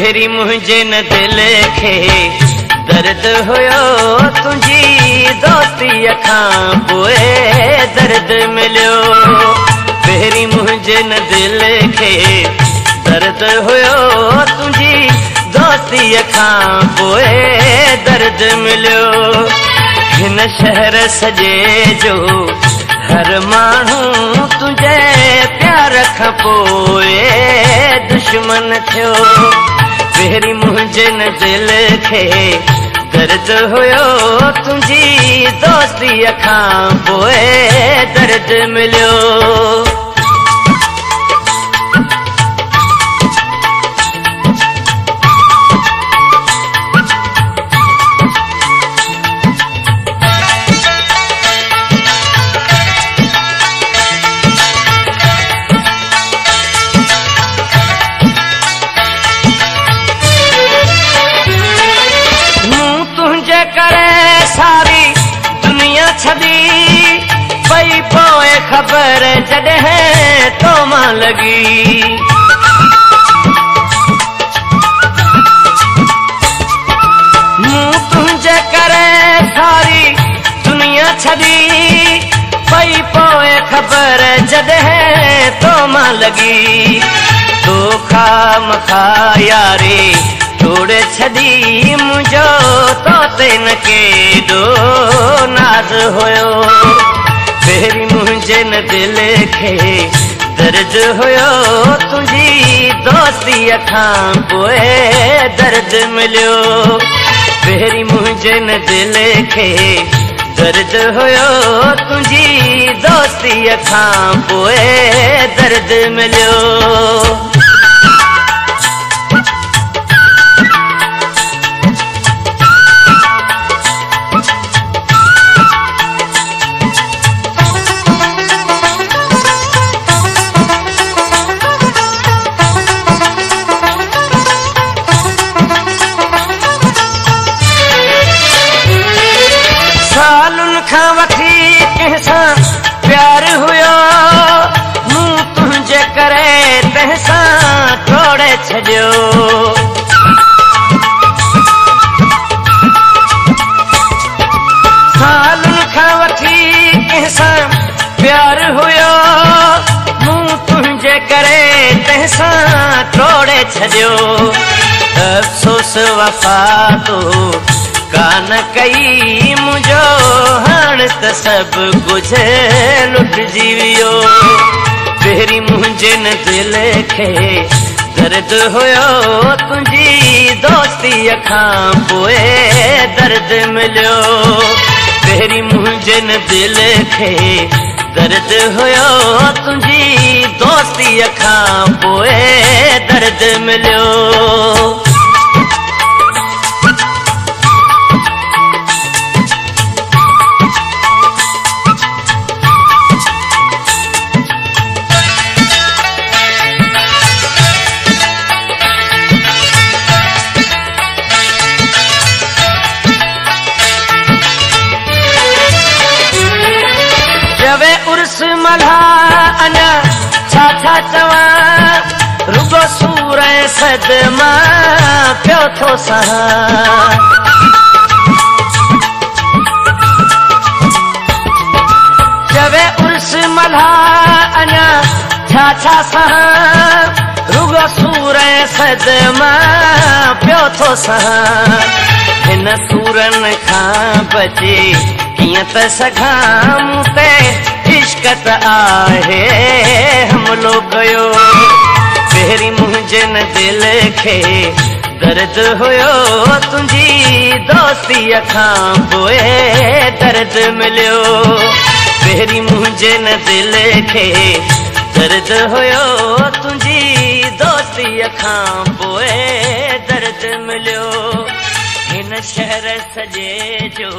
पहिरीं मुंहिंजे न दिल खे दर्द हुयो तुंहिंजी दोस्तीअ खां पोइ दर्द मिलियो। पहिरीं मुंहिंजे न दिल खे दर्द हुयो तुंहिंजी दोस्तीअ खां पोइ दर्द मिलियो। हिन शहर सॼे जो हर माण्हू तुंहिंजे प्यार खां पोइ दुश्मन थियो। पहिरीं मुंहिंजे न दिल खे दर्द हुयो तुंहिंजी दोस्तीअ खां पोइ दर्द मिलियो। करे सारी दुनिया छॾी पई पोइ ख़बर जॾहिं तो मां लॻी। मूं तुंहिंजे करे सारी दुनिया छॾी पई पोइ ख़बर जॾहिं तो मां लॻी। तोखा मखा यारी टोड़े छॾी मुंहिंजो तो ते न केॾो नाज़ हुयो। पहिरीं मुंहिंजे न दिल खे दर्द हुयो तुंहिंजी दोस्तीअ खां पोइ दर्द मिलियो। पहिरीं मुंहिंजे न दिल खे दर्द हुयो तुंहिंजी दोस्तीअ खां पोइ दर्द मिलियो। सालुनि खां वठी कंहिंसां प्यार हुयो मूं तुंहिंजे करे तंहिंसां टोड़े छॾियो। सालुनि खां वठी कंहिंसां प्यार हुयो मूं तुंहिंजे करे तंहिंसां टोड़े छॾियो। अफ़सोस वफ़ा तो कान कई मुंहिंजो हाणे त सभु कुझु लुटिजी वियो। पहिरीं मुंहिंजे न दिल खे दर्द हुयो तुंहिंजी दोस्तीअ खां पोइ दर्द मिलियो। पहिरीं मुंहिंजे न दिल खे दर्द हुयो तुंहिंजी दोस्तीअ खां पोइ दर्द मिलियो। चवे उर्स मल्हा अञा छा छा चवां रुगो सूर ऐं सदमा पियो थो सहां। चवे उर्स मल्हा अञा छा छा सहां रुगो सूर ऐं सदमा पियो थो सहां। हिन सूरनि खां बचे कीअं त सघां मूं ते इश्क त आहे हमलो कयो। पहिरीं मुंहिंजे न दिल खे दर्द हुयो तुंहिंजी दोस्तीअ खां पोइ दर्द मिलियो। पहिरीं मुंहिंजे न दिल खे दर्द हुयो तुंहिंजी दोस्तीअ खां पोइ दर्द मिलियो। हिन शहर सॼे जो